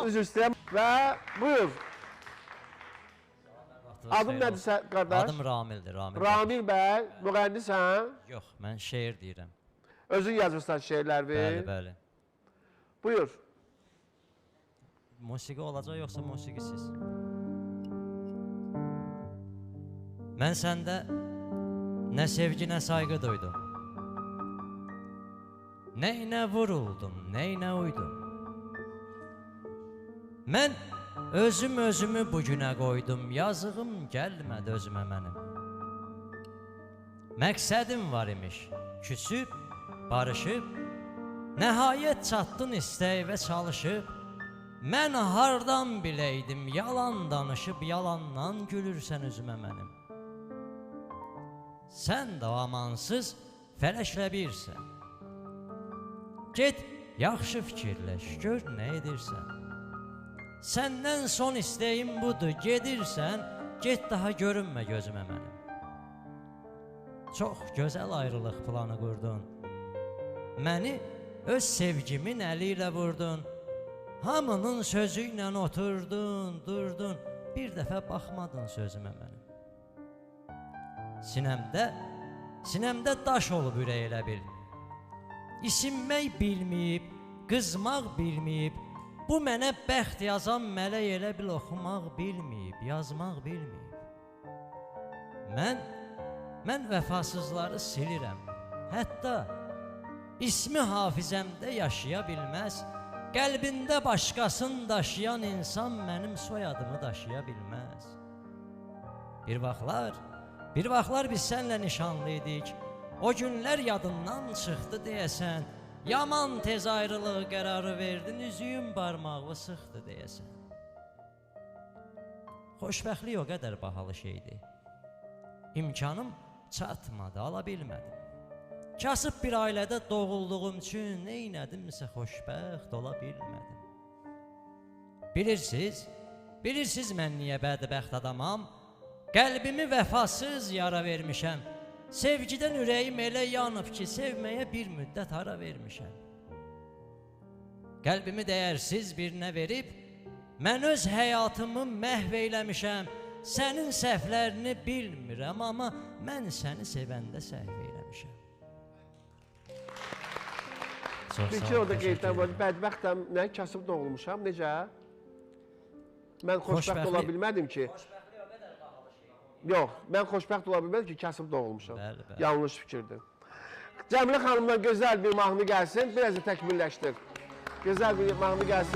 Üzr istəyirəm və buyur. Adın nədir qardaş? Adım Ramildir, Ramil. Ramil bəy, müğənnisən? Yox, mən şeir deyirəm. Özün yazırsan şeirləri? Bəli, bəli. Buyur. Musiqi olacaq yoxsa musiqisiz? Mən səndə nə sevgi, nə sayğı duydum. Neyinə vuruldum, neyinə uydum. Mən özüm özümü bu günə qoydum, yazığım gəlmədi özümə mənim. Məqsədim var imiş, küsüb, barışıb, nəhayət çatdın istəyivə çalışıb, mən hardan biləydim, yalan danışıb, yalandan gülürsən üzümə mənim. Sən də amansız fələklə birsən. Get, yaxşı fikirləş, gör nə edirsən. Səndən son istəyim budur, gedirsən, get daha görünmə gözümə mənim. Çox gözəl ayrılıq planı qurdun. Məni öz sevgimin əli ilə vurdun. Hamının sözü ilə oturdun, durdun. Bir dəfə baxmadın sözümə mənim. Sinəmdə daş olub ürək elə bil. İsinmək bilməyib, qızmaq bilməyib, bu mənə bəxt yazan mələk elə bil oxumaq bilməyib, yazmaq bilməyib. Mən vəfasızları silirəm. Hətta ismi hafizəmdə yaşaya bilməz, qəlbində başqasını daşıyan insan mənim soyadımı daşıya bilməz. Bir vaxtlar biz sənlə nişanlı idik. O günlər yadından çıxdı deyəsən, yaman tez ayrılıq qərarı verdin, üzüyün barmağı sıxdı deyəsən. Xoşbəxtlik o qədər bahalı şeydir. İmkanım çatmadı, ala bilmədim. Kasıb bir ailədə doğulduğum üçün neynədimsə xoşbəxt ola bilmədim. Bilirsiniz mən niyə bədbəxt adamam? Qəlbimi vəfasız yara vermişəm. Sevgidən ürəyim elə yanıb ki, sevməyə bir müddət ara vermişəm. Qəlbimi dəyərsiz birinə verib, mən öz həyatımı məhv eyləmişəm. Sənin səhvlərini bilmirəm, amma mən səni sevəndə səhv eyləmişəm. Bir ki, orada qeyddən var, bədbəxtəm, nə, kasıb doğulmuşam, necə? Mən xoşbəxt ola bilmədim ki. Yox, mən xoşbəxt ola bilmədim ki, kasıb doğulmuşam. Bəli, bəli. Yanlış fikirdir. Cəmilə xanımdan gözəl bir mahnı gəlsin, biraz da təkmilləşdir. Gözəl bir mahnı gəlsin.